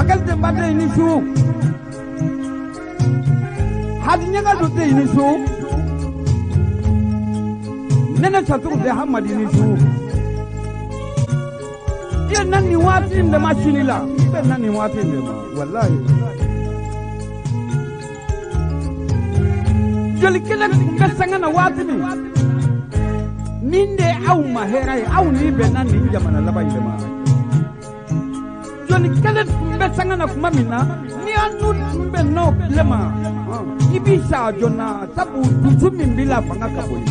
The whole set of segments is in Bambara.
Magali Denba den i ni su. Hadi Ɲagadu den i ni su. Nɛnɛ Satugu den Hamadi ni su. I ye na nin waati in de ma sini la. I bɛ na nin waati in de ma walayi. Joli kelen tun bɛ sanga na waati min. Nin de ye aw ma hɛrɛ ye, aw ni bɛnna nin jamana laban in de ma. Joli kelen tun bɛ sanga na tuma min na, ni an dun tun bɛ n'o tile ma, i b'i sa joona sabu dusu min b'i la fanga ka bon.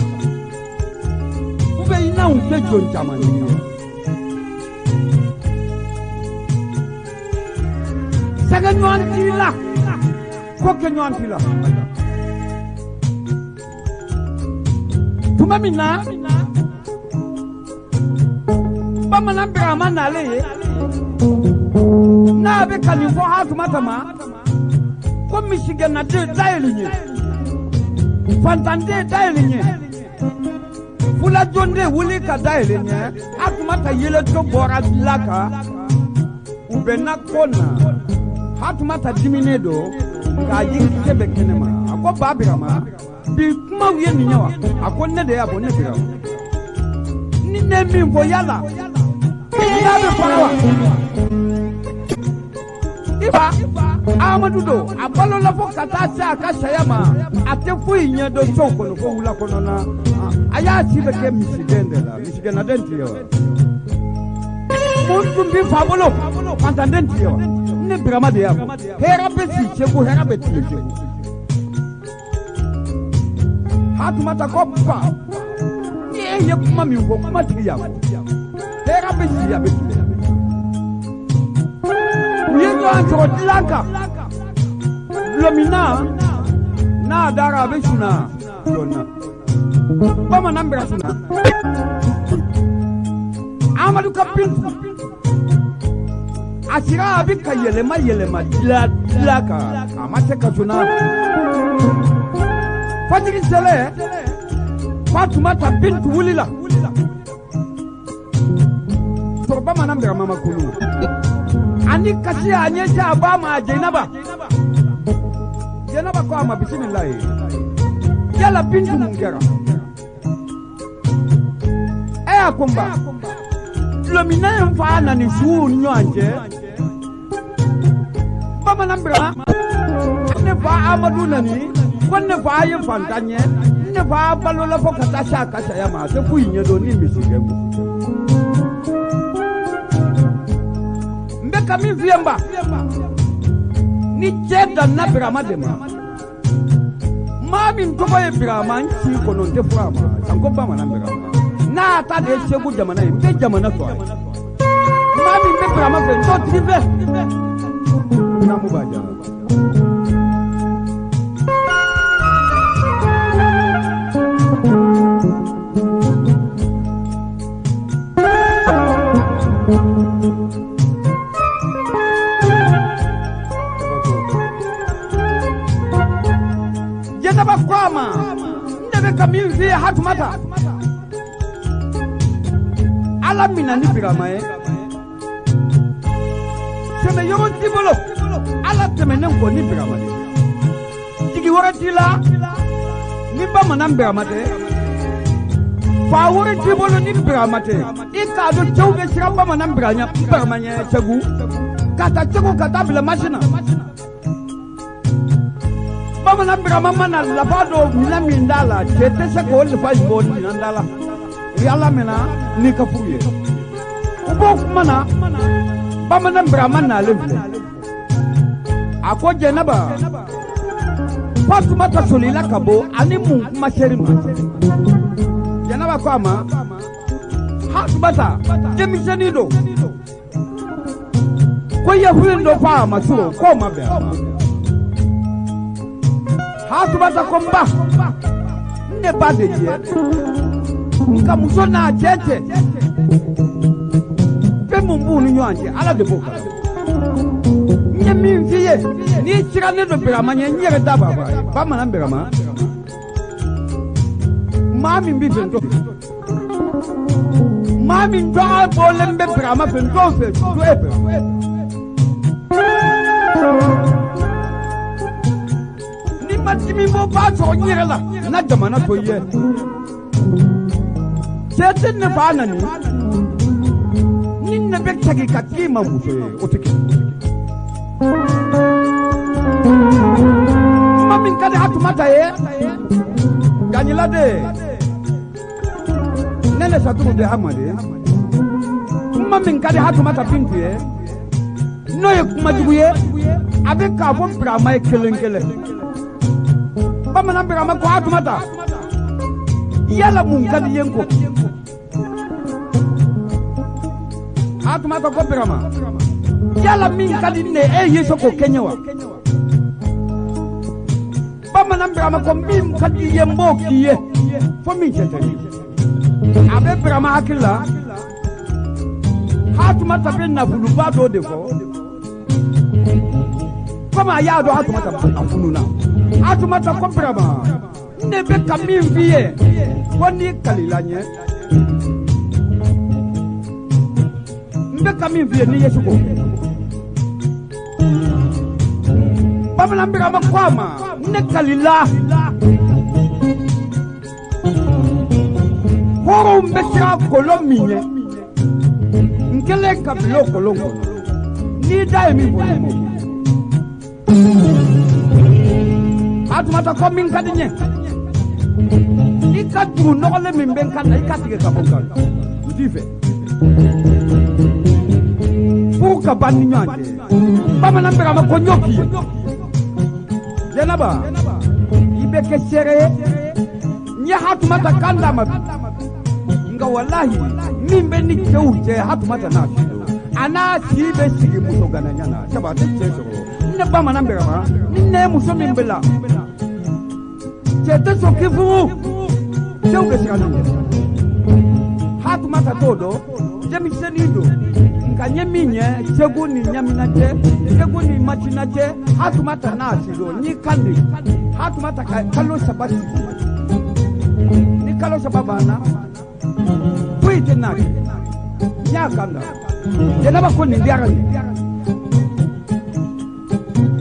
U bɛ i n'anw tɛ jɔn caman ye. Sɛgɛ ɲɔgɔn t'i la, ko kɛ ɲɔgɔn t'i la. Tuma min na Bamanan Birama nalen ye, n'a bɛ ka nin fɔ Hasumata ma ko misigɛnnaden dayɛlɛ ye, fantanden dayɛlɛ ye, fulajonden wuli ka dayɛlɛ ɲɛ. Hasumata yɛlɛtɔ bɔra dilan kan, u bɛ na ko na. Hasumata diminen don k'a jirikisɛ bɛ kɛnɛ ma. A ko ba Birama, bi kumaw ye nin ye wa? A ko ne de y'a fɔ, ne Birama. Ni ne min fɔ yala n'a bɛ fara wa? I fa Amadu don, a balola fo ka taa se a ka saya ma, a tɛ foyi ɲɛdɔn sow kɔnɔ fo wula kɔnɔna. A y'a si bɛ kɛ misigɛn de la, misigɛnnaden tɛ ye wa? Mun tun bɛ fa bolo, fantanden tɛ ye wa? Ne Birama de y'a fɔ, hɛrɛ bɛ si Segu, hɛrɛ bɛ tile Segu. Hatumata ko ba, ni e ye kuma min fɔ, kuma tigi y'a fɔ, hɛrɛ bɛ si, a bɛ tile. U ye ɲɔgɔn sɔrɔ dilan kan dulɔminna, n'a dara a bɛ sunaa dɔɔnin. Bamanan bɛ ka sunaa. Amadu ka Bintu a sira a bɛ ka yɛlɛma yɛlɛma dilan kan, a ma se ka sunaa. Fajiri selen, Fatumata Bintu wulila. Sɔrɔ Bamanan Birama ma kunu. Ani kasi a ɲɛsin a ba ma Jɛnɛba. Jɛnɛba ko a ma bisimilayi. Yala Bintu mun kɛra? E y'a ko n ba. Dulɔminna in fa nana ni suw ni ɲɔgɔn cɛ. Bamanan Birama, ne fa Amadu nani, ko ne fa ye fantan ye, ne fa balola fo ka taa se a ka saya ma, a tɛ foyi ɲɛdɔn ni misigɛn kɔ. N bɛ ka min f'i ye n ba, ni cɛ danna Birama de ma, maa min tɔgɔ ye Birama, n si kɔnɔ n tɛ fura a ma, sanko Bamanan Birama. N'a ta de ye Segu jamana ye, n bɛ jamana to a ye. Maa min bɛ Birama fɛ, n t'o tigi fɛ. Naamu b'a jara. Jɛnɛba ko a ma, n de bɛ ka min f'i ye Hatumata, Ala minɛ ni Birama ye, sɛmɛ yɔrɔ t'i bolo, Ala tɛmɛnen kɔ ni Birama ye, jigi wɛrɛ t'i la ni Bamanan Birama tɛ, fa wɛrɛ t'i bolo ni Birama tɛ. I k'a dɔn cɛw bɛ siran Bamanan Birama ɲɛ Segu, ka taa Segu ka taa bila Masina. Bamanan Birama mana lafa dɔ minɛn min da la, cɛ tɛ se k'o lafa in bɔ minɛn da la. I Ala minɛ n'i ka furu ye. U b'o kuma na, Bamanan Birama nalen filɛ. A ko Jɛnɛba, Fatumata solila ka bɔ ani mun kuma seri ma. Jɛnɛba ko a ma, Hatumata denmisɛnnin don, ko yefulen dɔ fɔ a ma sɔrɔ k'o ma bɛn a ma. Hatumata ko n ba, n ne ba de ye, nka muso n'a cɛ cɛ, fɛn mun b'u ni ɲɔgɔn cɛ, Ala de b'o kalama. N ye min f'i ye, n'i sirannen don Birama ɲɛ, n yɛrɛ da b'a fɔ a ye. Bamanan Birama, maa min b'i fɛ n t'o fɛ, maa min tɔgɔ bɔlen bɛ Birama fɛ n t'o fɛ, to e fɛ. Ni ma dimi bɔ ba sɔrɔ n yɛrɛ la n na jamana to i ye. Cɛ tɛ ne fa nani ni ne bɛ segin ka k'i ma muso ye o tɛ kɛ. Kuma min ka di Hatumata ye Gaɲila de ne ne Satugu de Hamadi kuma min ka di Hatumata Bintu ye n'o ye kuma jugu ye a bɛ k'a fɔ Birama ye kelen kelen. Bamanan Birama ko Hatumata yala mun ka di ye n ko. Hatumata ko Birama yala min ka di ne e ye se k'o kɛ n ye wa. Bamanan Birama ko min ka di ye n b'o k'i ye fo min cɛ tɛ ye. A bɛ Birama hakili la Hatumata bɛ nafoloba dɔ de fɔ komi a y'a dɔn Hatumata a fununa. Hatumata ko Birama ne bɛ ka min f'i ye ko n'i kalila n ye n bɛ ka min f'i ye n'i ye se k'o kɛ. Bamanan Birama ko a ma ne kalila hɔrɔnw bɛ siran kolon min ɲɛ n kɛlen ka bila o kolon kɔnɔ n'i da ye min fɔ ne m'o kɛ. Hatumata ko min ka di n ye i ka dugu nɔgɔlen min bɛ n kan na i ka tigɛ ka bɔ n kan n t'i fɛ. Furu ka ban ni ɲɔgɔn cɛ. Bamanan Birama ko n y'o k'i ye. Jɛnɛba i bɛ kɛ seere ye n ye Hatumata kan d'a ma bi nka walahi min bɛ ni cɛw cɛ Hatumata n'a si don a n'a si bɛ sigi muso ganaya na sabu a tɛ cɛ sɔrɔ. Ne Bamanan Birama ni ne ye muso min bila cɛ tɛ sɔn k'i furu cɛw bɛ siran ne ɲɛ. Hatumata t'o dɔn denmisɛnnin don nka n ye min ɲɛ Segu ni Ɲamina cɛ Segu ni Masina cɛ Hatumata n'a si don n'i kan de Hatumata ka kalo 3 sigi ni kalo 3 banna foyi tɛ n'a kɛ n y'a kan da. Jɛnɛba ko nin diyara n ye.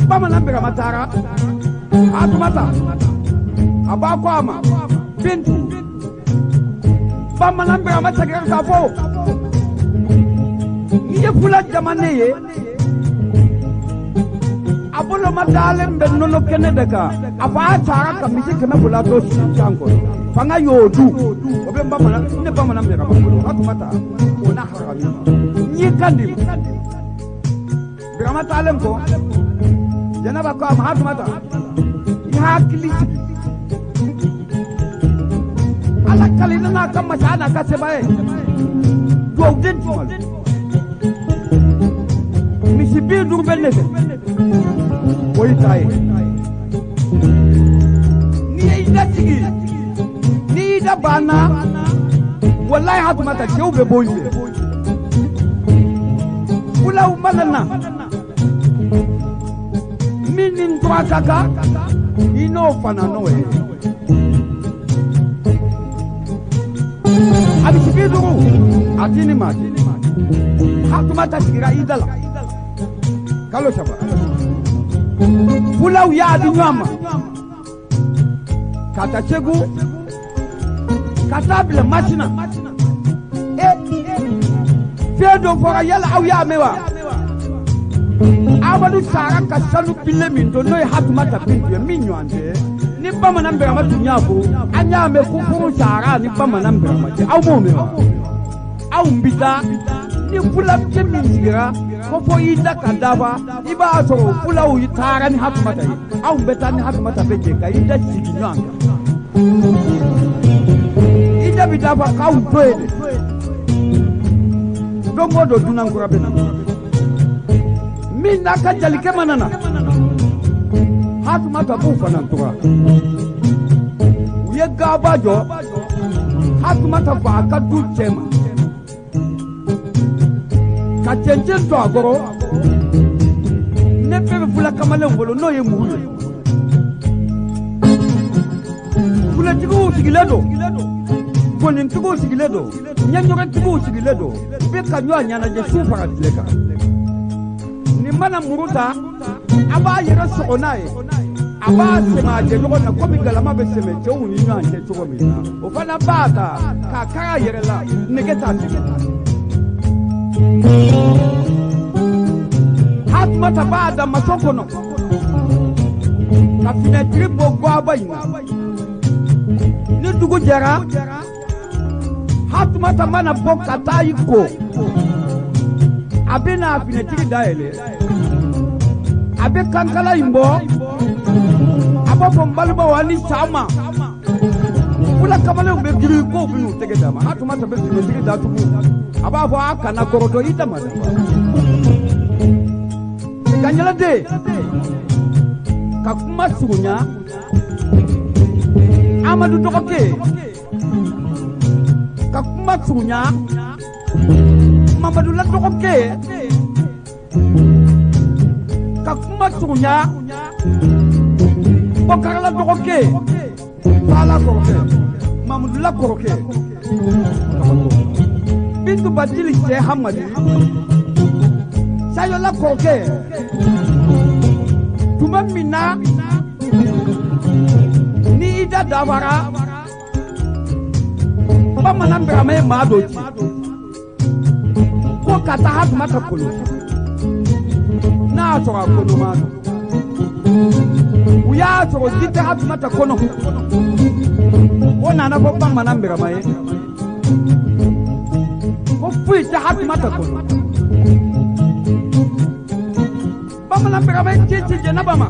Bamanan Birama taara Hatumata a b'a ko a ma Bintu. Bamanan Birama seginna k'a fɔ n'i ye fula jamana ye a bolo ma dalen bɛ nɔnɔ kɛnɛ de kan a fa taara ka misi 200 to sisan kɔnɔ fanga y'o du o bɛ bamanan ne Bamanan Birama bolo Hatumata o n'a harami n y'i kan di Birama taalen kɔ Jɛnɛba ko a ma Hatumata i hakili sigi Ala kalila n'a ka masa n'a ka sebaya ye dugawuden ti malo misi 50 bɛ ne fɛ o y'i ta ye n'i ye i da sigi n'i y'i da banna walayi Hatumata cɛw bɛ bɔ i fɛ fulaw mana na min ni n tɔgɔ ka kan i n'o fana n'o ye. A misi 50 a ti ni maa cɛ. Hatumata sigira i da la kalo 3 fulaw y'a di ɲɔgɔn ma ka taa Segu ka taa bila Masina. E fɛn dɔ fɔra yala aw y'a mɛn wa? Amadu sara ka sanu bile min to n'o ye Hatumata Bintu ye min ɲɔgɔn tɛ ni Bamanan Birama tun y'a fɔ an y'a mɛn ko furu sara ni Bamanan Birama cɛ aw m'o mɛn wa? Aw bɛ taa ni fulacɛ min sigira ko fo i da ka dafa i b'a sɔrɔ fulaw taara ni Hatumata ye anw bɛ taa ni Hatumata bɛ jɛ ka i da sigi ɲɔgɔn kan i da bɛ dafa k'aw to yen de don o don dunan kura bɛ na min n'a ka jalikɛ mana na Hatumata b'u fana tora u ye gaba jɔ Hatumata fa a ka du cɛ ma ka cɛncɛn to a kɔrɔ ne bɛɛ bɛ fula kamalen bolo n'o ye muru ye fulatigiw sigilen don gɔnintigiw sigilen don ɲɛɲɔgɔntigiw sigilen don u bɛ ka ɲɔgɔn ɲɛnajɛ su fara tile kan nin mana muru ta A b'a yɛrɛ sɔgɔ n'a ye, a b'a sɛmɛ a jɛɲɔgɔn na komi galama bɛ sɛmɛ cɛw ni ɲɔgɔn cɛ cogo min na, o fana b'a ta k'a kari a yɛrɛ la, nɛgɛ t'a tigɛ. Hatumata b'a da maso kɔnɔ ka finɛtiri bɔ guaba in na. Ni dugu jɛra, Hatumata mana bɔ ka taa i ko, a bɛ n'a finɛtiri dayɛlɛ, a bɛ kankala in bɔ, a b'a fɔ n balimaw a ni sama. Fula kamalenw bɛ girin k'o bɛ n'u tɛgɛ d'a ma. Hatumata bɛ finɛtiri datugu, a b'a fɔ a kana kɔrɔtɔ i dama dama. Gaɲɛlɛden ka kuma surunya, Amadu dɔgɔkɛ ka kuma surunya, Mamadu la dɔgɔkɛ ka kuma surunya, Bɔkarala dɔgɔkɛ, Fala kɔrɔkɛ, Mamadu la kɔrɔkɛ, Bintu Badili cɛ Hamadi, Sayola kɔrɔkɛ. Tuma min na ni i da dabara, Bamanan Birama ye maa dɔ ci ko ka taa Hatumata kɔlɔsi n'a y'a sɔrɔ a kɔnɔma don. U y'a sɔrɔ ji tɛ Hatumata kɔnɔ. O nana fɔ Bamanan Birama ye ko foyi tɛ Hatumata kɔnɔ. Bamanan Birama ye ci ci Jɛnɛba ma,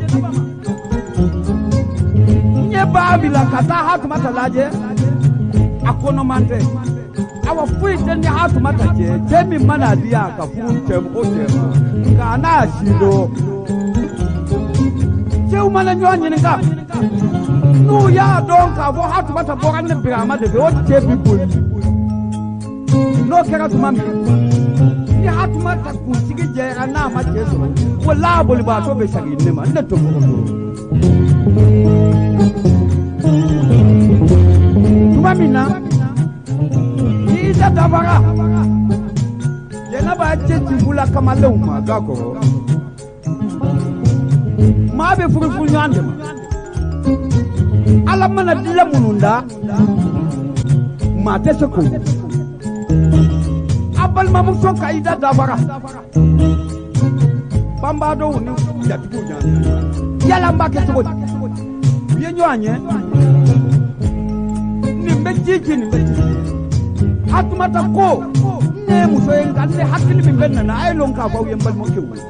n ye baa bila ka taa Hatumata lajɛ, a kɔnɔman tɛ. Awa foyi tɛ ni Hatumata cɛ, cɛ min mana di a ka furu cɛ o cɛ ma, nka a n'a si dɔn. Cɛw mana ɲɔgɔn ɲininka, n'u y'a dɔn k'a fɔ Hatumata bɔra ne Birama de fɛ, o cɛ bi boli. N'o kɛra tuma min, ni Hatumata kunsigi jɛra n'a ma cɛ sɔrɔ, wala bolibaatɔ bɛ segin ne ma, ne to mɔgɔ don. Tuma min na ni i da dabara, Jɛnɛba cɛ ci fula kamalenw ma ga kɔrɔ, maa bɛ furu furu ɲɔgɔn de ma. Ala mana dilan minnu da, maa tɛ se k'o. A balimamuso ka i da dabara, banbaadɔw ni jatigiw ɲɔgɔn cɛ, yala n b'a kɛ cogo di? U ye ɲɔgɔn ye, nin bɛ ji ci, nin bɛ ji ci. Hatumata ko ne ye muso ye, nka ne hakili min bɛ nana, a ye lɔn k'a fɔ aw ye n balimakɛw ye.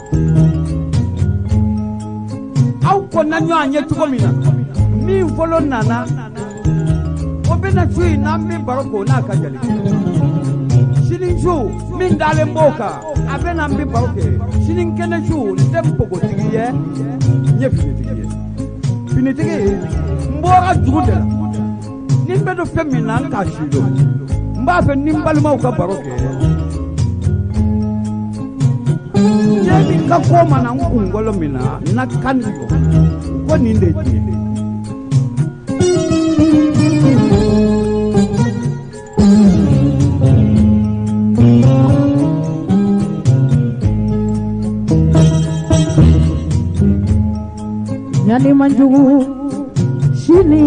Aw kɔnna ɲɔgɔn ye cogo min na, min fɔlɔ nana, o bɛna su in na, an bɛ baro k'o n'a ka jali. Sini su min dalen b'o kan, a bɛna an bɛ baro kɛ. Sini kɛnɛ su, n tɛ npogotigi ye, n ye finitigi ye. Finitigi, n bɔra dugu de la. Ni n bɛ don fɛn min na, n k'a si dɔn. N b'a fɛ ni n balimaw ka baro kɛ. Cɛ min ka ko mana n kunkolo min na, n na kan di o. Ko nin de ye tiɲɛ ye. Ɲani man jugu sini,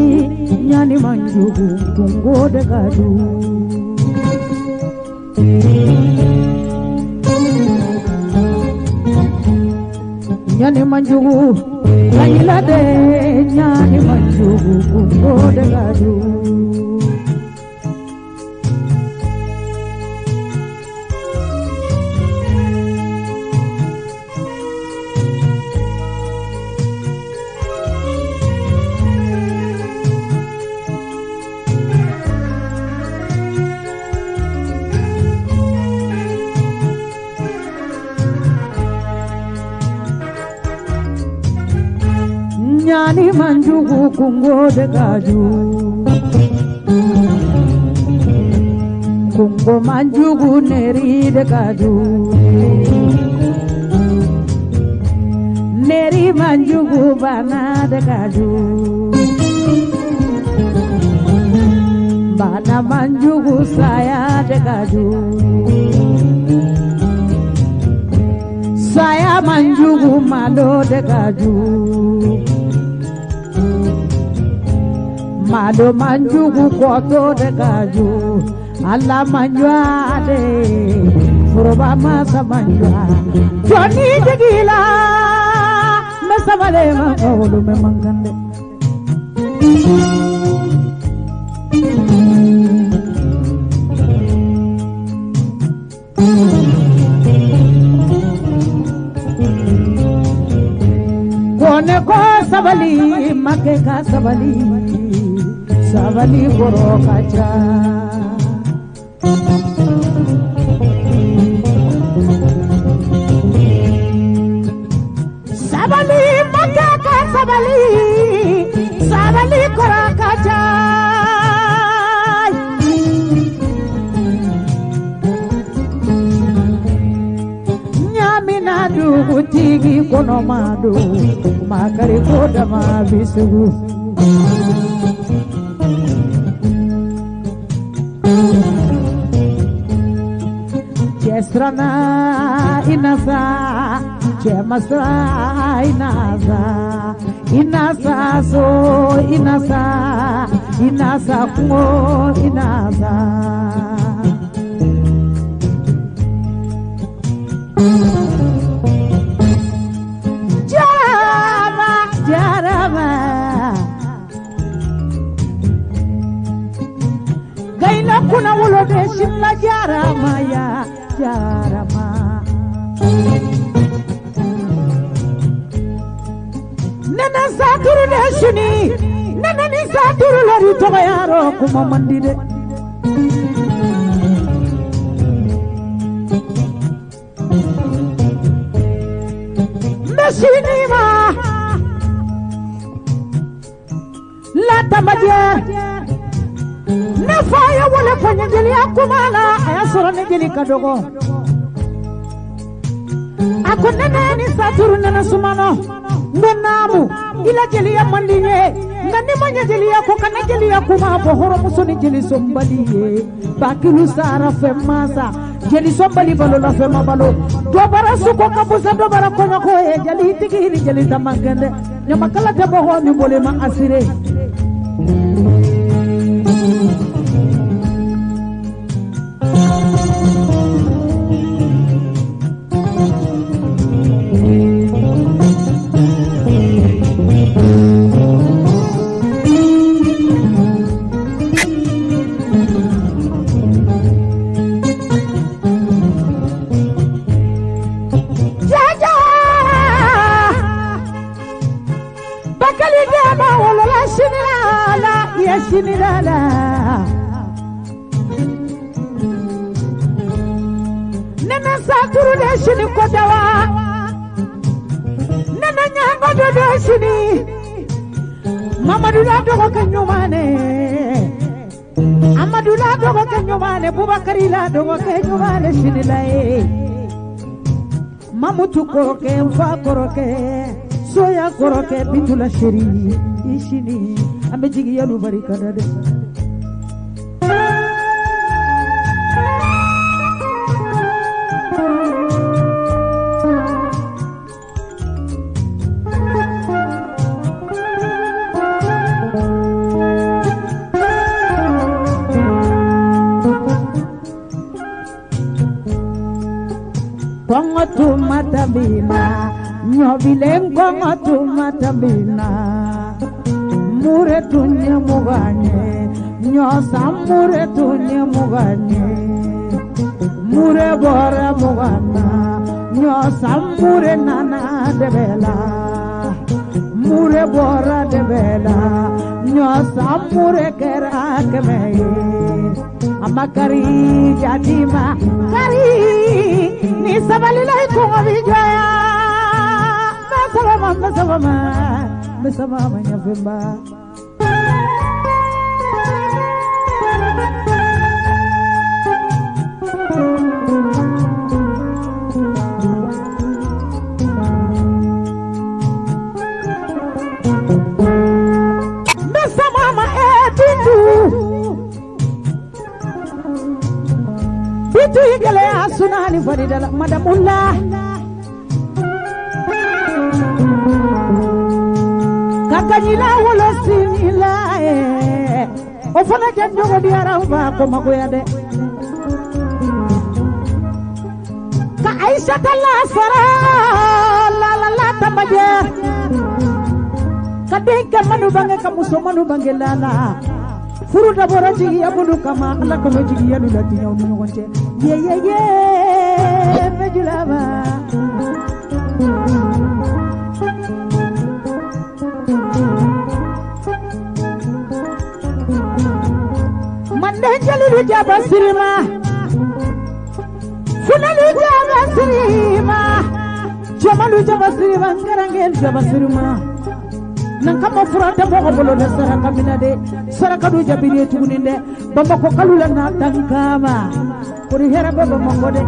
ɲani man jugu kungo de ka jugu. Ɲani man jugu laɲila de, ɲani man jugu kungo de ka jugu. Ɲani man jugu kungo de ka jugu, kungo man jugu neri de ka jugu, neri man jugu bana de ka jugu, bana man jugu saya de ka jugu, Saya man jugu, malo de ka jugu. Malo man jugu, kɔtɔ de ka jugu. Ala man de, foroba masa man jɔnni jigi la, n bɛ sabali ma olu bɛ man kan dɛ. Kone ko sabali, make ka sabali, sabali kɔrɔ ka ca. Sabali, make ka sabali, sabali kɔrɔ ka ca. Ɲamina dugutigi kɔnɔ ma don, makari ko dama bi sugu. Cɛ siranna i na sa, cɛ ma siran i na sa, i na sa so, i na sa, i na sa kungo, i na sa. Jarama, jarama, gaila kuna wolo de shinla jarama ya jarama. Nana saturu de shini, nana ni saturu lori toyaro kuma mandide. Meshinima la tamaje ne fa ye wele ko ɲɛ jeliya kuma la, a y'a sɔrɔ ne jeli ka dɔgɔ. A ko nɛnɛ ni saturu nana sumano, n ko naamu, i la jeliya man di n ye, nka ni ma ɲɛ jeliya ko kana jeliya kuma fɔ hɔrɔnmuso ni jeli sɔnbali ye. Bakilu sara fɛn masa, jeli sɔnbali balo la fɛn ma balo. Dɔ bara suko ka busa, dɔ bara kɔɲɔko ye, jeli tigi ni jeli ta man kɛnɛ. Ɲamakala tɛ bɔ ni bole ma asire. Jaja bakali dama wolola sinila ya sinila la. Nana saturu de sini kodawa, nana nyango de sini, Mamadu la dogo ka ɲumane, Amadu la dogo ka ɲumane, Bubakari la dogo ka ɲumane sinila ye. Mamutu kɔrɔkɛ, n fa kɔrɔkɛ, soya kɔrɔkɛ, Bitula seri i sini an bɛ jigiyalu barika da dɛ. Kɔngɔ tuma tambina, ɲɔbilen kɔngɔ tuma tambina, mure tun ye mugan ye, ɲɔsan mure tun ye mugan ye, mure bɔra mugan na, ɲɔsan mure nana dɛbɛ la, mure bɔra dɛbɛ la, ɲɔsan mure kɛra kɛmɛ ye. A ma kari jati ma kari, ni sabalila i kɔngɔ bi jɔya. N bɛ sabama, n bɛ sabama, n bɛ sabama ɲɛfɛba. N bɛ sabama e Bintu. Bintu i gɛlɛya sunani farida la, madamula. Ka gaɲila wolo sini la ye o fana kɛ ɲɔgɔn diyara n fa ko magoya dɛ ka Aïssata la sɔrɔ la la la tamajɛ ka denkɛ manu bange ka muso manu bange la la furu dabɔra jigiya minnu kama Ala kana jigiya lu latiɲɛ u ni ɲɔgɔn cɛ ye ye ye mejulaba. Manden jelilu jaba sirima funalu jaba sirima jamalu jaba sirima ngarangel jaba sirima nan kama fura tɛ mɔgɔ bolo dɛ saraka mina de saraka du jabiri ye tuguni dɛ Bamakɔ kalu la n'a tan kama kori hɛrɛ bɛ Bamakɔ dɛ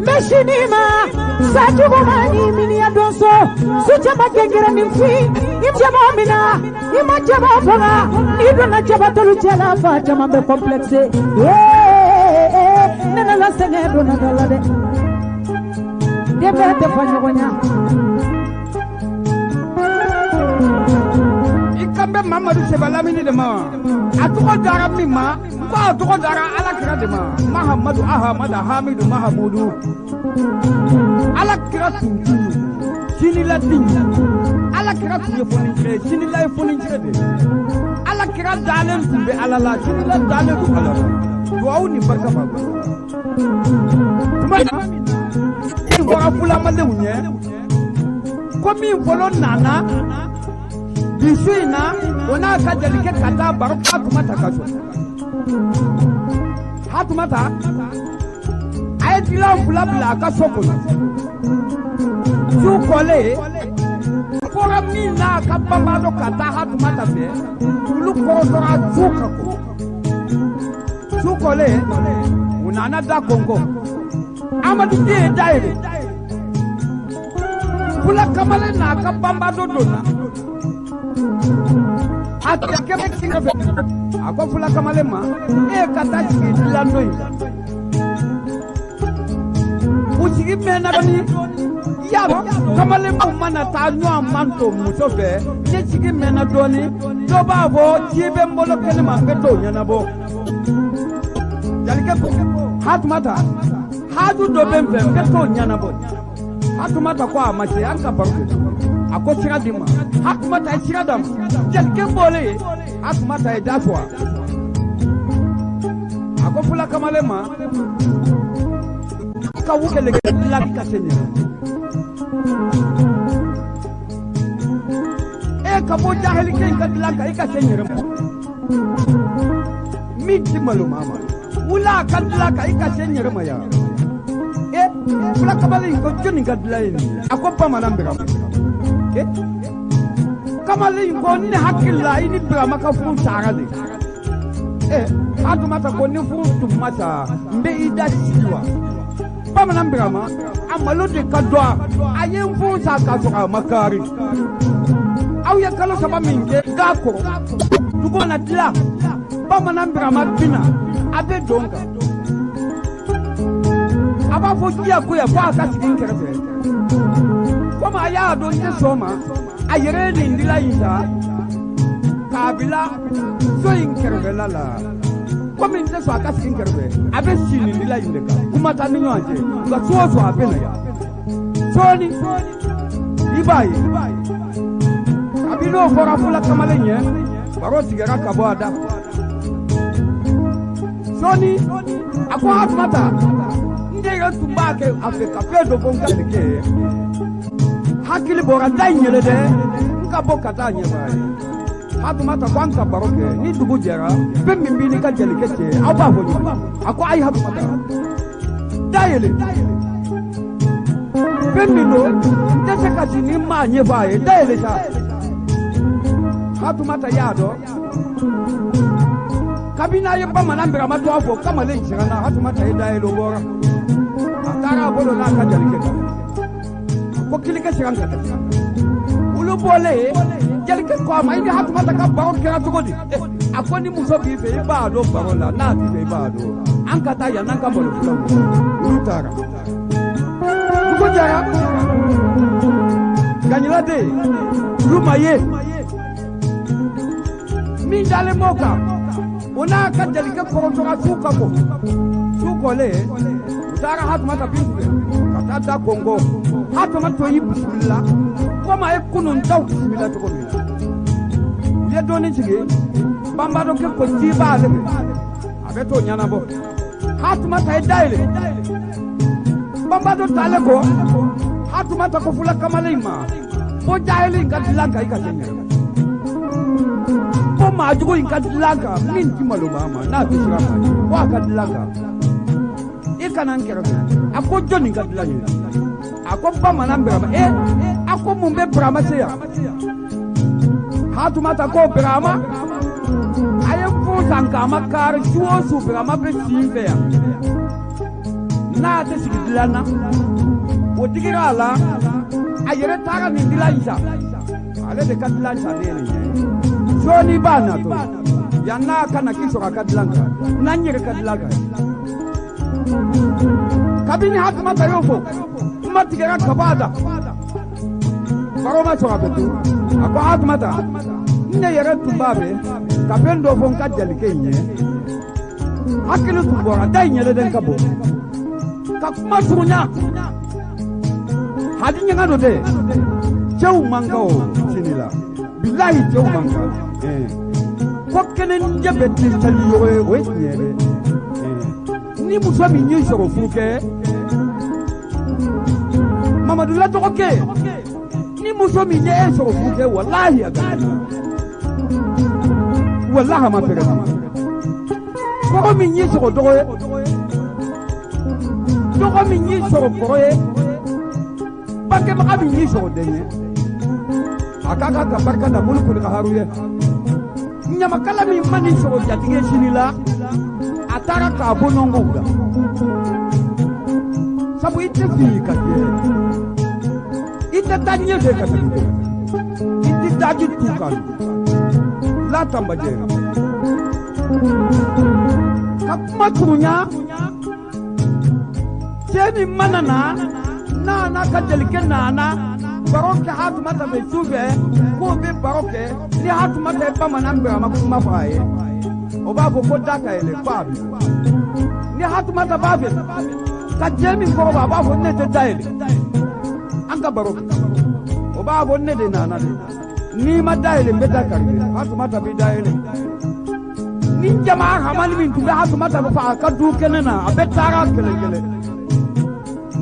Meshinima sajugu ma ni miniya donso su cɛba gɛngɛrɛ ni fin i cɛba mina i ma cɛba faga n'i donna cɛba tolu cɛla fa caman bɛ complexe ee ne nana sɛgɛn donna da la dɛ den bɛɛ tɛ fa ɲɔgɔn ɲa. I kan bɛ Mamadu Seba Lamini de ma a tɔgɔ dara min ma ko a tɔgɔ dara Ala kira de ma Mahamadu Ahamada Hamidu Mahamudu Ala kira tun ti sinila ti Ala kira tun ye fonincɛ sinila ye fonincɛ de Ala kira dalen tun bɛ Ala la sinila dalen don Ala la duwawu ni barika b'a bolo tuma min na bɔra fulamadenw ɲɛ ko min fɔlɔ nana bi su in na o n'a ka jelikɛ ka taa baro Hatumata ka so Hatumata a ye dilan fila bila a ka so kɔnɔ su kɔlen fɔra min n'a ka banbadɔ ka taa Hatumata fɛ olu kɔrɔtɔra su ka ko su kɔlen u nana da kɔnkɔn Amadu den ye da yɛlɛ fula kamalen n'a ka banbadɔ donna a kɛmɛ kɛrɛfɛ a ko fula kamalen ma e ka taa sigi dilan dɔ in u sigi mɛnna dɔɔni y'a dɔn kamalenbaw mana taa ɲɔgɔn man to muso fɛ ne sigi mɛnna dɔɔni dɔ b'a fɔ ci bɛ n bolo kɛnɛ ma n bɛ t'o ɲɛnabɔ jelikɛ ko Hatumata haju dɔ bɛ n fɛ n bɛ t'o ɲɛnabɔ Hatumata ko a ma se an ka baro kɛ a ko sira di ma Hatumata ye sira d'a ma jelikɛ bɔlen Hatumata ye da sɔgɔ a ko fula kamalen ma ka wukele dilan ka se ɲɛna e ka bɔ jahilikɛ in ka dilan kan i ka se n yɛrɛ ma min ti malo maa ma wula a ka dilan kan i ka se n yɛrɛ ma yan e fula kamalen in ko jɔnni ka dilan ye nin ye a ko bamanan Birama e kamalen in ko ne hakili la i ni Birama ka furu sara de e Hatumata ko ni furu tun ma sa n bɛ i da sigi wa bamanan Birama a malo de ka dɔn a ye n furu sa k'a sɔrɔ a ma kari aw ye kalo saba min kɛ ga kɔrɔ dugu mana tila bamanan Birama bina a bɛ don kan a b'a fɔ diyagoya fo a ka sigi n kɛrɛfɛ komi a y'a dɔn n tɛ sɔn ma a yɛrɛ ye nin dilan in ta k'a bila so in kɛrɛfɛla la komi n tɛ sɔn a ka sigi n kɛrɛfɛ a bɛ si nin dilan in de kan kuma t'an ni ɲɔgɔn cɛ nka su o su a bɛ na yan sɔɔni i b'a ye kabi n'o fɔra fula kamalen ɲɛ baro tigɛra ka bɔ a da sɔɔni a ko Hatumata n de yɛrɛ tun b'a kɛ a fɛ ka fɛn dɔ fɔ n ka jelikɛ ye hakili bɔra da in yɛlɛ dɛ n ka bɔ ka taa ɲɛfɔ a ye Hatumata ko an ka baro kɛ ni dugu jɛra fɛn min b'i n'i ka jelikɛ cɛ aw b'a fɔ ɲɔgɔn a ko ayi Hatumata da yɛlɛ fɛn min don n tɛ se ka si ni maa ɲɛfɔ a ye da yɛlɛ sa Hatumata y'a dɔn kabini a ye bamanan Birama tɔgɔ fɔ kamalen siranna Hatumata ye da yɛlɛ o bɔra a taara a bolo n'a ka jelikɛ kan a ko kilikɛ siran ka taa olu bɔlen jelikɛ ko a ma i ni Hatumata ka baro kɛra cogo di a ko ni muso b'i fɛ i b'a dɔn baro la n'a t'i fɛ i b'a dɔn an ka taa yan n'an ka malo fulaw olu taara dugu jɛra den olu ma ye min dalen b'o kan o n'a ka jelikɛ kɔrɔtɔra su ka bɔ su kɔlen u taara Hatumata Bintu fɛ ka taa da kɔnkɔ Hatumata y'i bisimila komi a ye kunun taw bisimila cogo min na u ye dɔɔnin sigi banbadɔkɛ ko ci b'ale fɛ a bɛ t'o ɲɛnabɔ Hatumata ye dayɛlɛ banbadɔ t'ale kɔ Hatumata ko fula kamalen ma ko jahili in ka dilan kan i ka se ɲɛ ko maajugu in ka dilan kan min ti malo maa ma n'a tɛ siran maa ɲɛ ko a ka dilan kan i kana n kɛrɛfɛ a ko jɔnni ka dilan ye a ko bamanan Birama a ko mun bɛ Birama se yan Hatumata ko Birama a ye furu san k'a ma kari su o su Birama bɛ si n fɛ yan n'a tɛ sigi dilan na o digira a la a yɛrɛ taara nin dilan in san ale de ka dilan san ne ye nin ye sɔɔni b'a natɔ yan n'a ka na k'i sɔrɔ a ka dilan kan n'an yɛrɛ ka dilan kan kabini Hatumata y'o fɔ kuma tigɛra ka bɔ a da baro ma sɔrɔ a fɛ tun a ko Hatumata ne yɛrɛ tun b'a fɛ ka fɛn dɔ fɔ n ka jelikɛ in ye hakili tun bɔra da in yɛlɛden ka bon ka kuma surunya hadi ɲaga dɔ tɛ cɛw man kan o sini la bilahi cɛw man kan ko kelen jɛ bɛ tɛ sali yɔrɔ ye o ye tiɲɛ ye dɛ ni muso min y'i sɔrɔ furu kɛ Mamadu la dɔgɔkɛ ni muso min ye e sɔrɔ furu kɛ walahi a ka walahi a ma fɛrɛ kɔrɔ min y'i sɔrɔ dɔgɔ ye dɔgɔ min y'i sɔrɔ kɔrɔ ye bangebaga min y'i sɔrɔ den ye a k'a ka barika da bolo koli ka haru ye ɲamakala min ma nin sɔrɔ jatigi sini la a taara k'a bɔ nɔngɔw la sabu i tɛ fili ka jɛ i tɛ taa ɲɛfɛ ka segin kɔ i tɛ daji tu kan latanbajɛ ka kuma surunya cɛ min mana na n'a n'a ka jelikɛ nana baro kɛ Hatumata fɛ su fɛ k'o bɛ baro kɛ ni Hatumata ye bamanan Birama kuma fɔ a ye o b'a fɔ ko da ka yɛlɛ ko a bi ni Hatumata b'a fɛ ka cɛ min kɔrɔbɔ a b'a fɔ ne tɛ da yɛlɛ an ka baro kɛ o b'a fɔ ne de nana de n'i ma da yɛlɛ n bɛ da kari Hatumata bɛ da yɛlɛ ni jama hamani min tun bɛ Hatumata fɛ a ka du kɛnɛ na a bɛ taara kelen kelen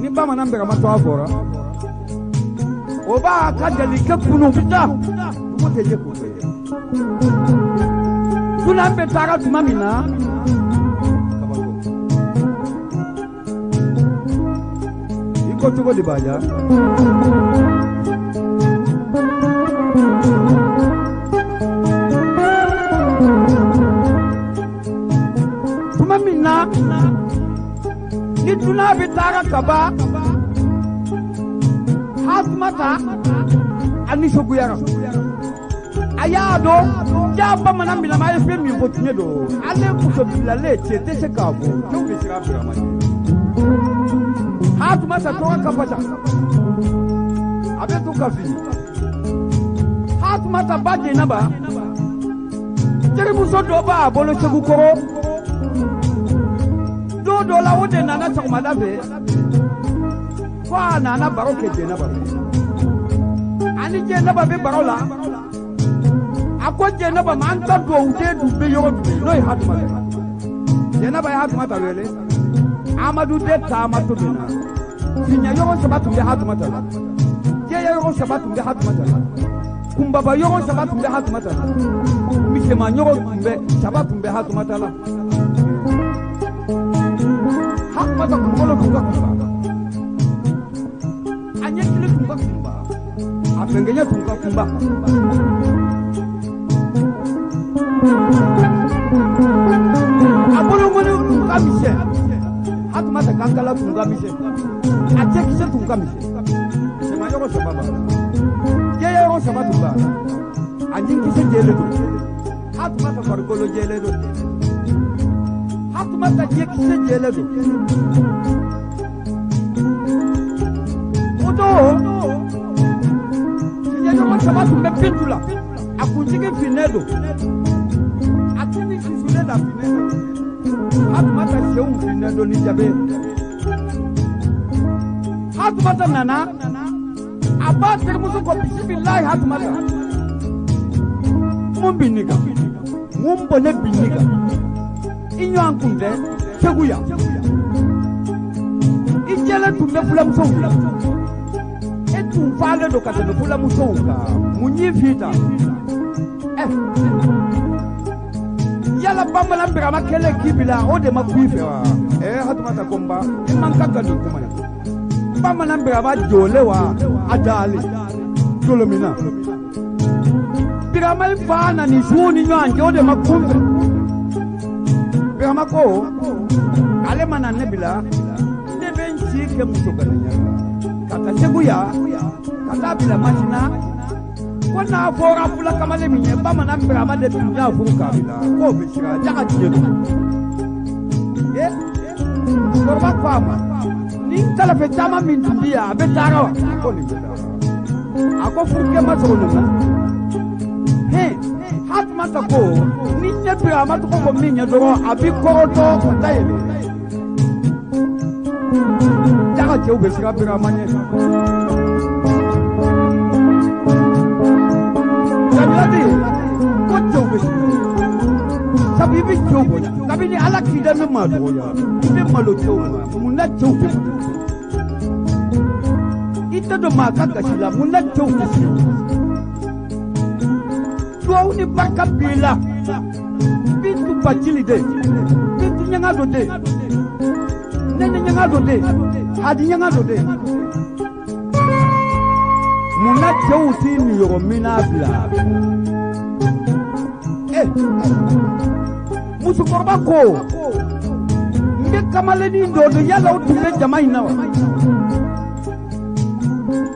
ni bamanan Birama tɔgɔ fɔra o b'a ka jelikɛ kunu bɛ taa dugu tɛ jɛ k'o ye dunan bɛ taara tuma min na i ko cogo di b'a ja tuma min na ni dunan bɛ taara kaba Hatumata a nisɔngoyara a y'a dɔn ja bamanan Birama ye fɛn min fɔ tiɲɛ don ale muso bilalen cɛ tɛ se k'a fɔ cɛw bɛ siran Birama ɲɛ Hatumata tɔgɔ ka fasa a bɛ to ka fili Hatumata ba Jɛnɛba terimuso dɔ b'a bolo Segu kɔrɔ don dɔ la o de nana sɔgɔmada fɛ ko a nana baro kɛ Jɛnɛba fɛ ani Jɛnɛba bɛ baro la a ko Jɛnɛba ma an ka duwawuden dun bɛ yɔrɔ jumɛn n'o ye Hatumata ye Jɛnɛba ye Hatumata wele Amadu den taama to min na fiɲɛ yɔrɔ saba tun bɛ Hatumata la jɛya yɔrɔ saba tun bɛ Hatumata la kunbaba yɔrɔ saba tun bɛ Hatumata la misɛnman yɔrɔ tun bɛ saba tun bɛ Hatumata la Hatumata kunkolo tun ka kunba a ɲɛkili tun ka kunba a fɛnkɛɲɛ tun ka kunba a bolokoli tun ka misɛn Hatumata kankala tun ka misɛn a cɛkisɛ tun ka misɛn misɛnman yɔrɔ saba b'a la jɛya yɔrɔ saba tun b'a la a ɲinkisɛ jɛlen don Hatumata farikolo jɛlen don Hatumata ɲɛkisɛ jɛlen don o don saba tun bɛ Bintu la. A kunsigi finnen don. A tun ni susulen da finnen don. Hatumata senw finnen don ni jabe. Hatumata nana. A ba terimuso ko bisimilayi Hatumata. Mun bɛ nin kan? Mun bɔnɛ bɛ nin kan? I ɲɔgɔn kun tɛ Segu yan. I jɛlen tun bɛ fulamusow la. E tun falen don ka tɛmɛ fulamusow kan. Mun y'i fi ta? Yala bamanan Birama kɛlen k'i bila o de ma kun i fɛ wa? Hatumata ko n ba, i man kan ka nin kuma in. Bamanan Birama jɔlen wa? A dalen. Jolomina. Birama fa na ni su ni ɲɔgɔn cɛ o de ma kun fɛ. Birama ko ale mana ne bila ne bɛ n ci kɛ muso ganaya la ka taa Segu yan ka taa bila Masina ko n'a fɔra fula kamalen min ye bamanan Birama de tun y'a furu k'a bila k'o bɛ siran jaga tiɲɛ don. Musokɔrɔba ko a ma ni kalafe caman min tun bɛ yan a bɛ taara wa? Ko nin bɛ taara. A ko furukɛ ma sɔrɔ nin na. Hatumata ko ni ɲɛ Birama tɔgɔ fɔ min ye dɔrɔn a bɛ kɔrɔtɔ ka da yɛlɛ. Jaga cɛw bɛ siran Birama ɲɛ. Jamiladi ko cɛw bɛ siran. Sabu i bɛ cɛw bonya. Kabini Ala k'i da min maa dɔgɔya i bɛ malo cɛw ma mun na cɛw tɛ malo. I tɛ don maa ka gasi la mun na cɛw tɛ siran. Duwawu ni barika b'i la. Bintu Bacili de, Bintu ɲaga dɔ de, Nene ɲaga dɔ de, Hadi ɲaga dɔ de. Mun na cɛw t'i niyɔrɔ mina bila? Musokɔrɔba ko n bɛ kamalennin dɔ dɔn yala o tun bɛ jama in na wa?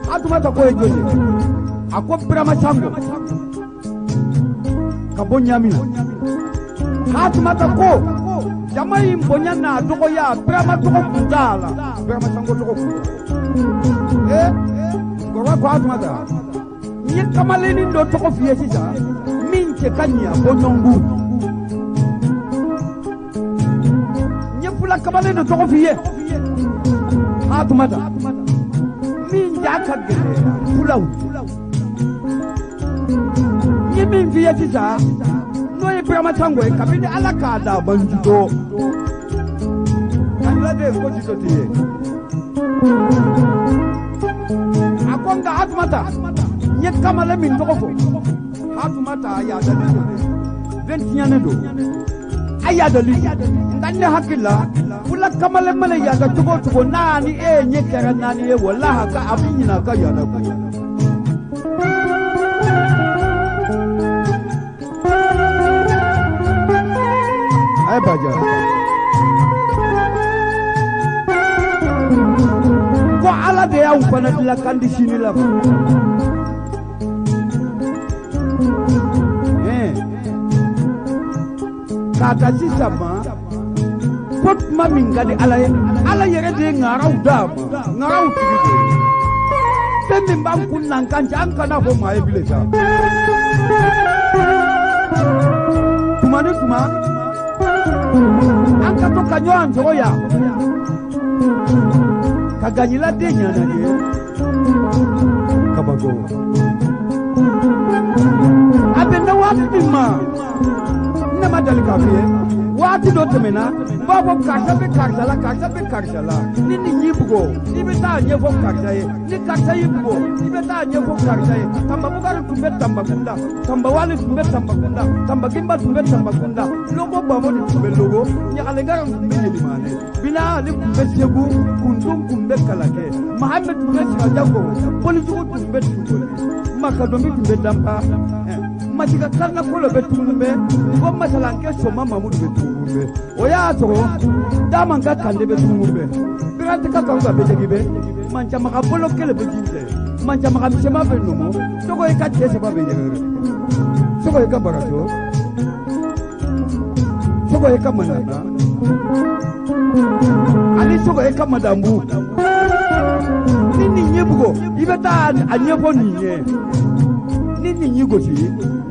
Hatumata ko ye jɔn ye? A ko Birama Sango ka bɔ Ɲamina. Hatumata ko jama in bonya n'a dɔgɔya Birama tɔgɔ kun t'a la. Birama Sango tɔgɔ kun t'a la. Musokɔrɔba ko Hatumata n ye kamalennin dɔ tɔgɔ f'i ye sisan min cɛ ka ɲi a bɔ ɲɔngu. N ye fula kamalen dɔ tɔgɔ f'i ye Hatumata min ja ka gɛlɛn fulaw. N ye min f'i ye sisan n'o ye Birama Sango ye kabini Ala k'a da a man jutɔ. Kanjuladen ko jutɔ t'i ye. A ko nka Hatumata n ye kamalen min tɔgɔ fɔ Hatumata a yadalen don dɛ. Vɛntiɲanen don. A yadali nka ne hakili la fula kamalen mana yada cogo o cogo n'a ni e ɲɛ kɛra naani ye walahi a bɛ ɲinɛ a ka yada kɔ. A ye Baja. Ko Ala de y'anw fana dilan kan di sini la. K'a ta sisan ma ko tuma min ka di Ala ye Ala yɛrɛ de ye ŋaraw d'a ma ŋaraw tigi de ye. Fɛn min b'an kun n'an kan cɛ an kana fɔ maa ye bilen sa. Tuma ni tuma an ka to ka ɲɔgɔn sɔrɔ yan ka gaɲila den ɲana ye kabako. A bɛ na waati min ma ne ma deli k'a f'i ye waati dɔ tɛmɛna n b'a fɔ karisa bɛ karisa la karisa bɛ karisa la ni nin y'i bugɔ i bɛ taa ɲɛfɔ karisa ye ni karisa y'i bugɔ i bɛ taa ɲɛfɔ karisa ye. Tanba Bukari tun bɛ Tanbakunda, Tanba Wali tun bɛ Tanbakunda, Tanba Gimba tun bɛ Tanbakunda, Logo Bamoni tun bɛ Logo, Ɲagalengara tun bɛ Yelimane, Bina Ali tun bɛ Segu, Kundun tun bɛ Kalakɛ, Mahamɛ tun bɛ Sikajakoro, Bolijugu tun bɛ Tugoli, Makadomi tun bɛ Danpa, Masika Karnakolo bɛ Tugumɛ, ko Masalankɛ Soma Mamudu bɛ Tugumɛ. O y'a sɔrɔ Damanka Kande bɛ Tugumɛ, Birantika Kanka bɛ Jɛgibɛ, Mancamaga bolo kelen bɛ Jinjɛ, Mancamaga misɛnman bɛ Numu, Sogo i ka cɛ saba bɛ Yɛrɛyɛrɛ, Sogo i ka Barajo, Sogo i ka Manana, ani Sogo i ka Madambu. Ni nin ye bugɔ i bɛ taa a ɲɛfɔ nin ye. Ni nin y'i gosi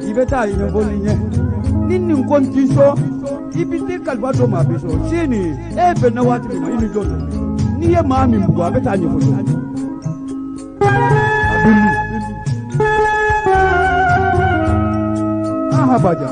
i bɛ taa ɲɛfɔ nin ɲɛ ni nin ko n t'i sɔn i bɛ t'i kalifa dɔ ma a bɛ sɔn sini e bɛnna waati min ma i ni jɔn don n'i ye maa min bugɔ a bɛ taa ɲɛfɔ jɔn a bɛ min aha baja.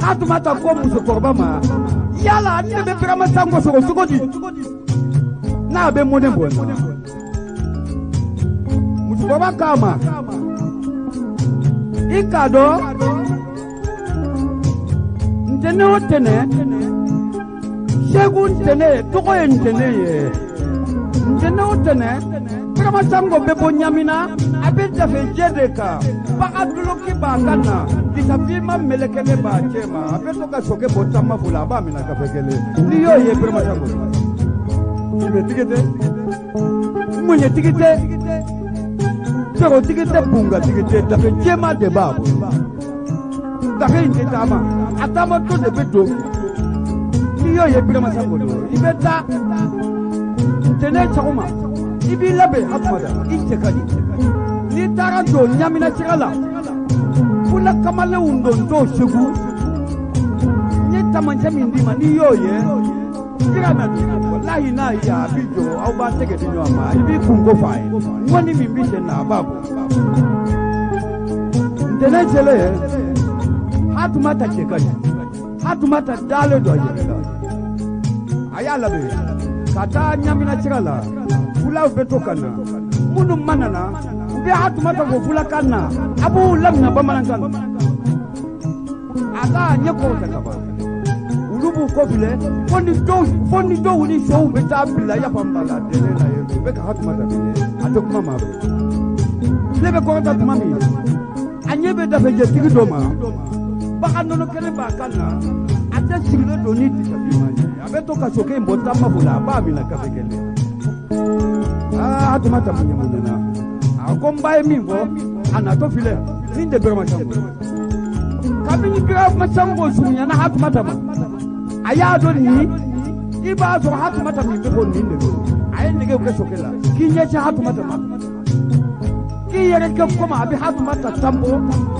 Hatumata ko musokɔrɔba ma yala ne bɛ Birama Sango sɔrɔ cogo di n'a bɛ mɔnɛ bɔ n na musokɔrɔba k'a ma i k'a dɔn ntɛnɛn o tɛnɛn Segu ntɛnɛn tɔgɔ ye ntɛnɛn ye ntɛnɛn o tɛnɛn Birama Sango bɛ bɔ Ɲamina a bɛ dafejɛ de kan bagan duloki b'a kan na disafinma melekelen b'a cɛ ma a bɛ to ka sokɛ bɔ taama fo la a b'a minɛ kafe kelen n'i y'o ye Birama Sango tigi tɛ ŋuɲɛtigi tɛ jagotigi tɛ bungatigi tɛ dafe jɛma de b'a bolo dafe in tɛ taama a taama to de bɛ don n'i y'o ye Birama Sango don i bɛ taa ntɛnɛn sɔgɔma i b'i labɛn Hatumata i cɛ ka di n'i taara don Ɲamina sira la fula kamalenw dontɔ Segu n ye taamasiyɛn min d'i ma n'i y'o ye Birama don walahi n'a ye a b'i jɔ aw b'a tɛgɛ di ɲɔgɔn ma i b'i kunko f'a ye ŋɔni min b'i sen na a b'a bɔ ntɛnɛn selen Hatumata cɛ ka ɲi Hatumata dalen don a yɛrɛ la a y'a labɛn ka taa Ɲamina sira la fulaw bɛ to ka na minnu ma nana u bɛ Hatumata fo fulakan na a b'u lamina bamanankan na a k'a ɲɛ kɔrɔta ka ban olu b'u kɔfilɛ fo ni dɔw ni sow bɛ taa bila yafa la dɛnɛ la yen u bɛ ka Hatumata minɛ a tɛ kuma maa fɛ tile bɛ kɔrɔta tuma min a ɲɛ bɛ dafejɛtigi dɔ ma bagan nɔnɔ kelen b'a kan na a tɛ sigilen don ni disafinma ye a bɛ to ka sokɛ in bɔ taama fo la a b'a minɛ kafe kelen aa Hatumata mun ɲɛna a ko n ba ye min fɔ a natɔ filɛ nin tɛ Birama Sango kabini Birama Sango surunyana Hatumata ma a y'a dɔn nin i b'a sɔrɔ Hatumata min bɛ fɔ nin de don a ye nɛgɛw kɛ sokɛ la k'i ɲɛsin Hatumata ma k'i yɛrɛ kɛ komi a bɛ Hatumata tanbɔ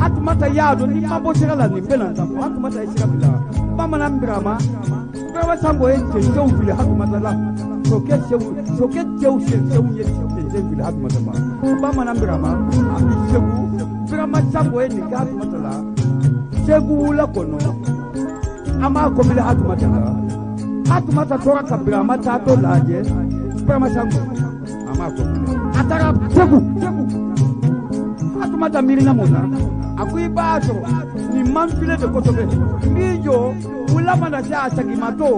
Hatumata y'a dɔn n'i ma bɔ sira la nin bɛ na tanbɔ Hatumata ye sira bila bamanan Birama Birama Sango ye cɛncɛnw fili Hatumata la sokɛ cɛw cɛncɛnw ye cɛncɛn fili Hatumata ma bamanan Birama a bɛ Segu Birama Sango ye nin kɛ Hatumata la Segu wula kɔnɔ an b'a kɔbili Hatumata la Hatumata tora ka Birama taatɔ lajɛ Birama Sango a m'a kɔbili a taara Segu Hatumata miirina mun na a ko i b'a sɔrɔ nin man file de kosɛbɛ n b'i jɔ wula mana se a sagimatɔ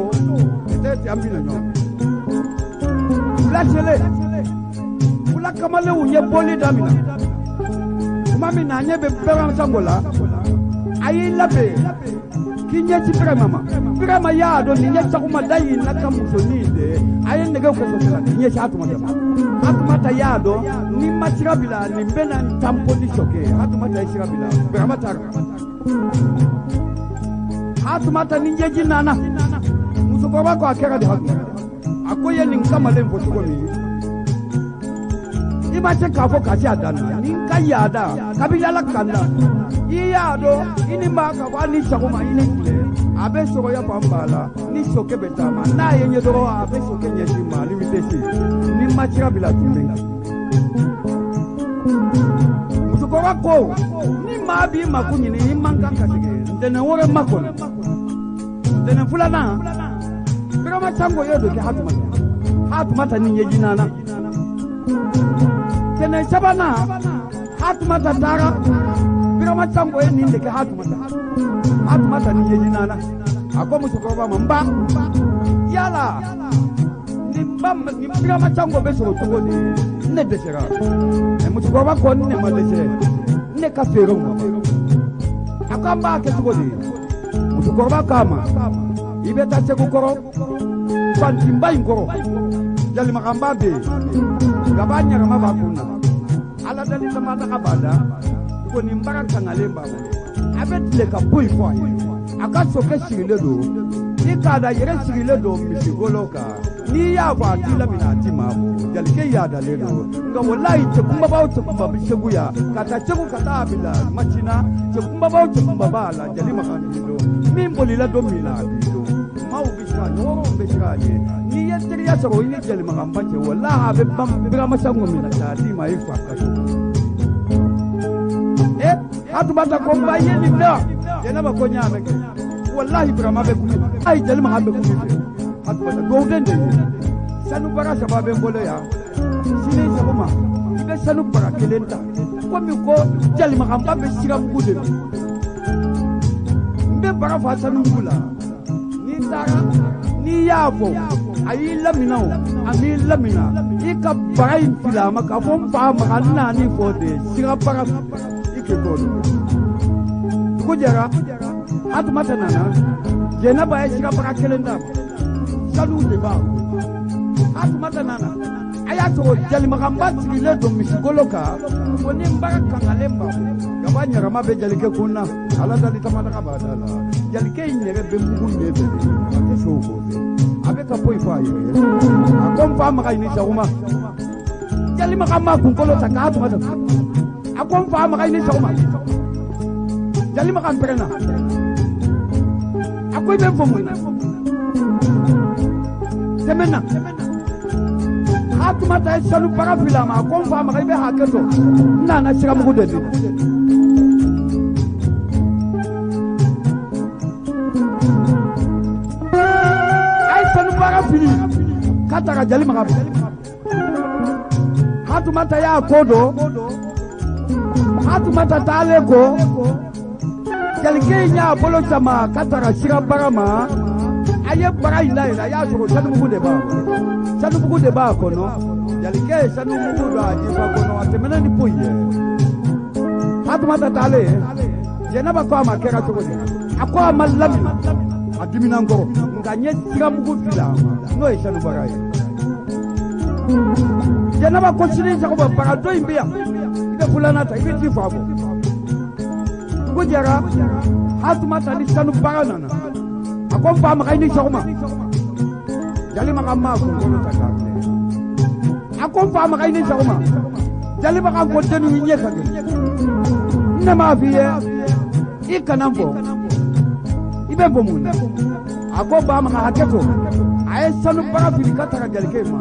peut-être an bɛna ɲɔgɔn wula selen wula kamalenw ye bɔli daminɛ tuma min na a ɲɛ bɛ Birama Sango la a y'i labɛn k'i ɲɛsin Birama ma Birama y'a dɔn nin ye sagomada in na ka musonin de a ye nɛgɛ kɛ sokɛ la k'i ɲɛsin Hatumata ma Hatumata y'a dɔn ni ma sira bila nin bɛ na n tanpo ni sokɛ ye Hatumata ye sira bila Birama taara Hatumata ni ɲɛji nana musokɔrɔba ko a kɛra di Hatumata a ko ye nin kamalen fɔ cogo min i ma se k'a fɔ ka se a dan na ni n ka yaada kabi ala kan na i y'a dɔn i ni maa ka fɔ hali ni sɔgɔma i ni tile a bɛ sɔgɔya fan b'a la ni sokɛ bɛ taama n'a ye ɲɛ dɔrɔn a bɛ sokɛ ɲɛsin ma ni mi tɛ se ni ma sira bila tun bɛ na musokɔrɔba ko ni maa b'i mako ɲini i man kan ka sɛgɛn ntɛnɛn wɛrɛ ma kɔnɔ ntɛnɛn filanan Birama Sango y'o de kɛ Hatumata Hatumata ni ɲɛji nana tɛnɛn sabanan Hatumata taara Birama Sango ye nin de kɛ Hatumata Hatumata ni ɲɛji nana a ko musokɔrɔba ma n ba yala nin ba nin Birama Sango bɛ sɔrɔ cogo di ne dɛsɛra musokɔrɔba ko ne ma dɛsɛ ne ka feerew ma a ko an b'a kɛ cogo di musokɔrɔba k'a ma i bɛ taa Segu kɔrɔ fantinba in kɔrɔ jalimakanba bɛ yen gaba ɲagama b'a kun na ala dali sama daga b'a da Ko nin baara kangalen b'a bolo a bɛ tile ka foyi fɔ a ye a ka sokɛ sigilen don i k'a da yɛrɛ sigilen don misigolo kan n'i y'a fɔ a t'i laminɛ a t'i maa bɔ jalikɛ yaadalen don nka walayi cɛ kunbabaw cɛ kunba bɛ segu yan ka taa segu ka taa bila masina cɛ kunbabaw cɛ kunba b'a la jali makan b'i don min bolila don min na a b'i don maaw bɛ siran ɲɔgɔnw bɛ siran a ɲɛ n'i ye teriya sɔrɔ i ni jali makanba cɛ walahi a bɛ ban biramasa ŋo min na k'a d'i ma i fa ka so. Hatumata ko n ba ye nin da jɛnɛba ko n y'a mɛn kɛ walahi birama bɛ kun ayi jali makan bɛ kun fɛ Hatumata dɔwden de ye sanu bara saba bɛ n bolo yan sini sɔgɔma i bɛ sanu bara kelen ta komi ko jali makanba bɛ siramugu de don n bɛ bara fa sanumugu la n'i taara n'i y'a fɔ a y'i lamina o a m'i lamina i ka bara in fili a ma k'a fɔ n fa makan naani fɔ de sira bara dugu jɛra Hatumata nana jɛnɛba ye sirabaga kelen d'a ma sanu de b'a bolo Hatumata nana a y'a sɔrɔ jalimakanba sigilen don misigolo kan ko ni n bara kangalen b'a bolo kaba ɲagama bɛ jalikɛ kun na ala dali tamadaga b'a da la jalikɛ in yɛrɛ bɛ mugu ɲɛ fɛ a tɛ sow kɔ fɛ a bɛ ka foyi fɔ a yɛrɛ ye a ko n fa maga i ni sɔgɔma jalimakan ma kunkolo ta k'a Hatumata a ko n fa maga i ni sɔgɔma jali makan pɛrɛnna a ko i bɛ n fɔ mun na tɛmɛ na Hatumata ye sanu bara fili a ma a ko n fa maga i bɛ hakɛ to n nana siramugu de di. A ye sanu bara fili ka taga jali makan Hatumata y'a ko don. Hatumata taalen ko jalikɛ in y'a bolo sama ka taga sira bara ma a ye bara in dayɛlɛ a y'a sɔrɔ sanubugu de b'a kɔnɔ sanubugu de b'a kɔnɔ jalikɛ ye sanubugu don a jifa kɔnɔ a tɛmɛna ni foyi ye Hatumata taalen jɛnɛba ko a ma kɛra cogo di a ko a ma lamina a dimina n kɔrɔ nka n ye siramugu fili a ma n'o ye sanubara ye jɛnɛba ko sini sɔgɔma bara dɔ in bɛ yan i bɛ fulana ta i bɛ t'i fa bɔ dugu jɛra Hatumata ni sanu baga nana a ko n fa maga i ni sɔgɔma jali makan ma kunkolo ta k'a filɛ a ko n fa maga i ni sɔgɔma jali makan ko dennu i ɲɛ ka gɛlɛn ne m'a f'i ye i kana n fɔ i bɛ bɔ mun na a ko ba maga hakɛ to a ye sanu baga fili ka taga jalikɛ ma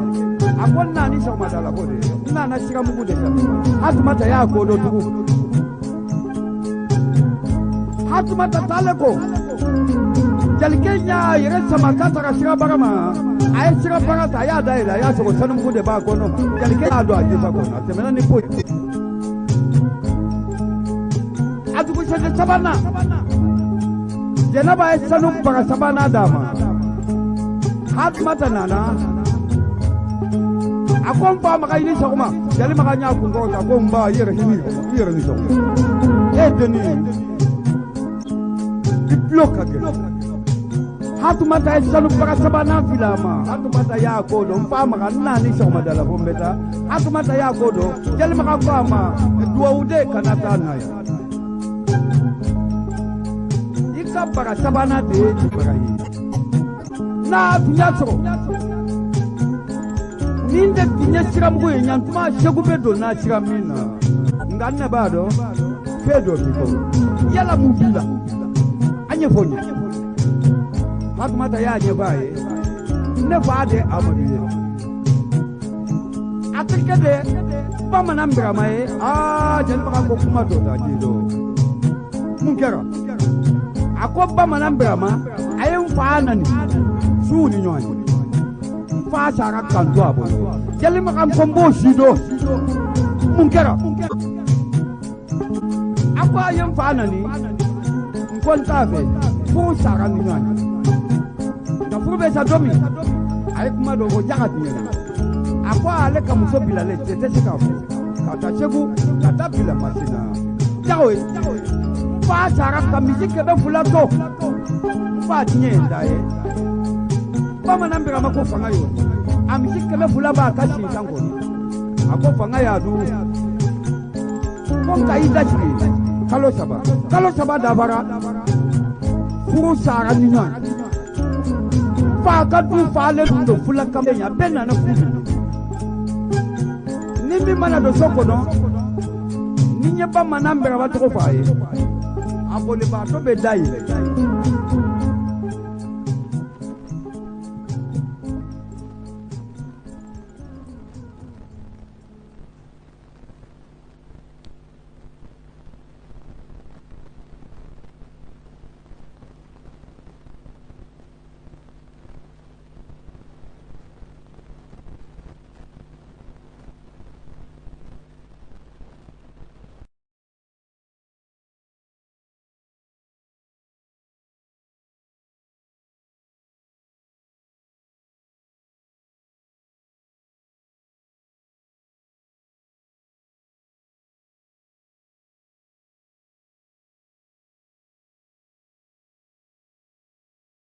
a ko n nana sɔgɔmada la ko de n nana siramugu de kan Hatumata y'a ko dɔ tugun Hatumata taalen ko jalikɛ y'a yɛrɛ sama ka taga sirabaga ma a ye sirabaga ta a y'a dayɛlɛ a y'a sɔrɔ sanumugu de b'a kɔnɔ jalikɛ y'a don a jifa kɔnɔ a tɛmɛna ni foyi a dugusɛjɛ sabanan jɛnɛba ye sanu baga sabanan d'a ma Hatumata nana a ko n fa maga i ni sɔgɔma jali maga y'a kun kɔrɔta ko n ba i yɛrɛ ni i yɛrɛ ni sɔgɔma e denni i tulo ka gɛlɛn Hatumata ye sanu baga sabanan fili a ma Hatumata y'a ko dɔn n fa maga n nana ni sɔgɔmada la ko n bɛ taa Hatumata y'a ko dɔn jali maga ko a ma duwawu de kana taa n'a ye i ka baga sabanan de ye baga ye n'a tun y'a sɔrɔ nin de tun ye siramugu ye ɲantuma segu bɛ don n'a sira min na nka ne b'a dɔn fɛn dɔ b'i kɔ yala mun b'i la a ɲɛfɔ n ye Hatumata y'a ɲɛfɔ a ye ne fa de Amadu ye a terikɛ de bamanan Birama ye aa jelibaga ko kuma dɔ da ji dɔ mun kɛra a ko bamanan Birama a ye n fa nani suw ni ɲɔgɔn ye n fa sara kan to a bolo jelibaga ko n b'o si dɔn mun kɛra a ko a ye n fa nani n ko n t'a fɛ furu sara ni ɲɔgɔn ye nka furu bɛ sa don min a ye kuma dɔ fɔ jaga tiɲɛ na a ko ale ka muso bilalen cɛ tɛ se k'a fɔ ka taa Segu ka taa bila Masina jago ye n fa sara ka misi 200 to n fa tiɲɛ ye n da ye bamanan Birama ko fanga y'o a misi 200 b'a ka sinsan kɔnɔ a ko fanga y'a dun ko Ko nka i dasigi kalo 3, kalo 3 dafara, furu sara ni ɲɔgɔn. Fa ka du falen tun don fulakan a bɛɛ nana furu. Ni min mana don so kɔnɔ, ni n ye bamanan bɛrɛba tɔgɔ fɔ a ye, a bolibaatɔ bɛ da yen.